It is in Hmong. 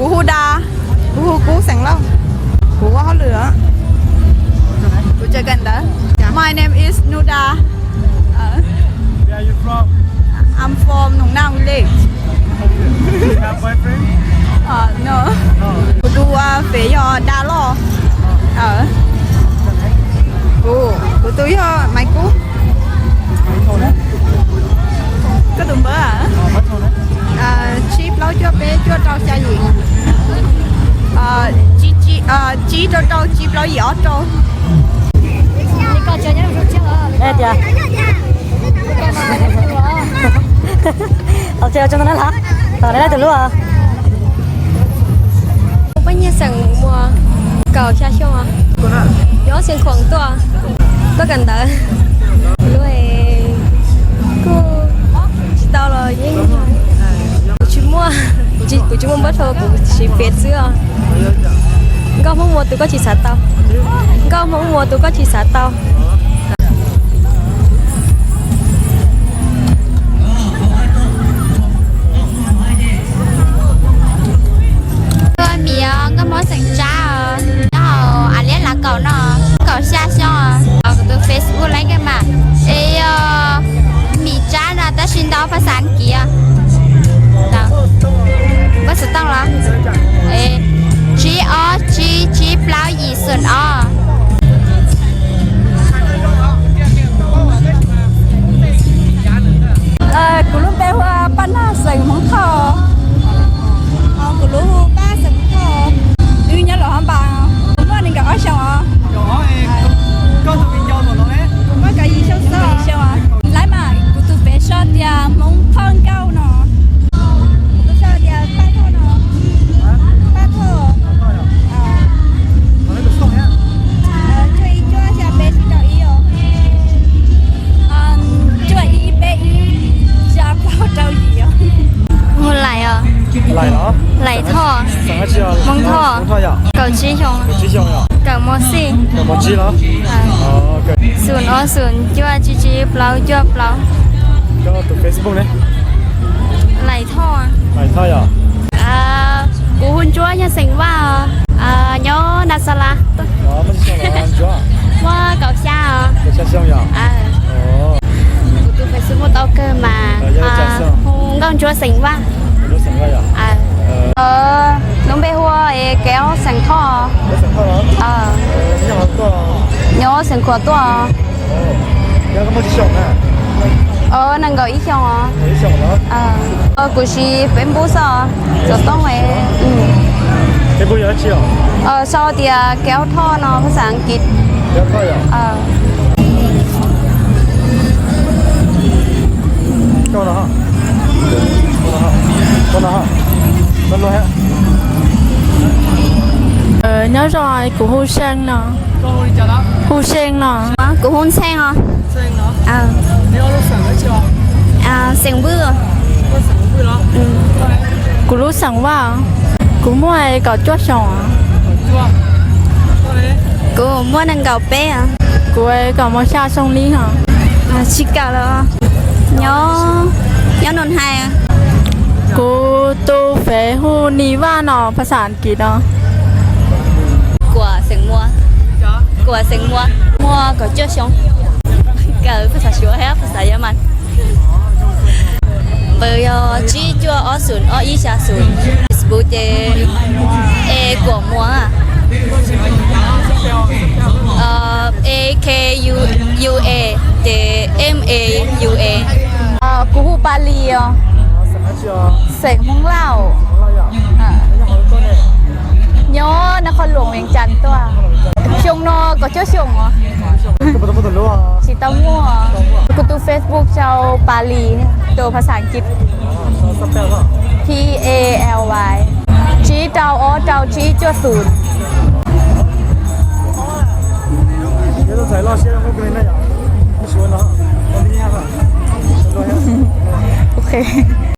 Kuv hu Da, kuv hu Kub xeem Lauj, kuv ua hauj lwm, kuv tseem kawm ntawv. My name is Nuda. I'm from Nong Nam village. No, kuv tus fev yog Da Loj. Kuv, kuv tus yog Maiv Kub. Koj tus npawb? Tsib plaub cuaj peb cuaj rau xya yim. Tsib rau rau tsib plaub yim ob rau. Tias, ok, ua tsaug ntau na. Tom neb leej twg lub? Paj Nyiaj xeem Muas, kaum xya xyoo. Nyob Xeev Khuam tuaj, tuaj kawm ntawv. Lub kuj tsis tau los yeej, kuv tsis muaj, kuv tsis muaj npawb thau, kuv siv fev xwb os. Nkauj Hmoob Muas tus koj tsis xav tau, Nkauj Hmoob Muas tus koj tsis xav tau. Kuv Miv, Nkauj Hmoob xeem Tsab, nyob hauv Av Liab Lav Kaum no, kaum xya xyoo. Kuv tus Facebook laiv kawg mas, es yog Mim Tsab no tab sis ntau phas xas Askiv. Paj Xwm Tooj los? Tsib ob tsib tsib plaub yim xoom ob. Kuv lub npe hu Paj Nag xeem Hmoob Thoj. Kuv lub hu Paj xeem Hmoob Thoj. Wb nyob Luam Phab Npas, kuv muaj nees nkaum ob xyoos os. Kuv muaj kaum yim xyoo xwb. Laiv mas kuv tus fev sau tias Hmoob Thoj Nkauj no. Kuv sau tias Paj Thoj no. Paj Thoj. Cuaj ib cuaj xya peb tsib rau ib os. Cuaj ib peb ib xya plaub rau yim os. Hu Lais os. Lais Thoj. Hmoob Thoj. Kaum tsib xyoo. Kawm mos xij. Xoom ob xoom cuaj tsib tsib plaub cuaj plaub. Lais Thoj. Kuv hu Ntsuab, yog xeem Vaj os, nyob Nas Xas Las. Muaj kaum xya os. Kuv tus Facebook muaj tau kawg mas, hu Nkauj Ntsuab xeem Vaj. Lub npe hu es Kev Ob xeem Thoj. Nyob Xeev Khuam tuaj. Nees nkaum ib xyoos os. Kuv siv Facebook xwb os. Xov tooj. Sau tias Kev Ob Thoj no phas xas Askiv. Nyob zoo, kuv hu See no. Hu See no. Kuv hu Ntxhee os. Xeem Vwj. Kuv lub xeem Vaj. Kuv muaj kaum cuaj xyoos. Kuv muaj nees nkaum peb. Kuv kaum xya xyoo li os. Tsis kawm los, nyob Nus Hais. Kuv tus fev hu Nis Vaj no phas xas Askiv no. Kuam xeem Muas. Kuam xeem Muas, muaj kaum cuaj xyoo. Kawm phas xas Suav thiab phas xas Yaj Mas. Npawb yog tsib cuaj ob xoom ob ib xya xoom. Facebook ces E Kuam Muas. E K U A ces M A U A. Kuv hu Pas Lis os. Xeem Hmoob Lauj. Nyob Nas Khoj Luam, Vias Cas tuaj. Xyoo no kaum cuaj xyoos os. Tsis tau muaj. Kuv tus Facebook sau Pas Lis, tus phas xas Askiv. P A L Y, tsib rau ob rau tsib cuaj xoom. Ok.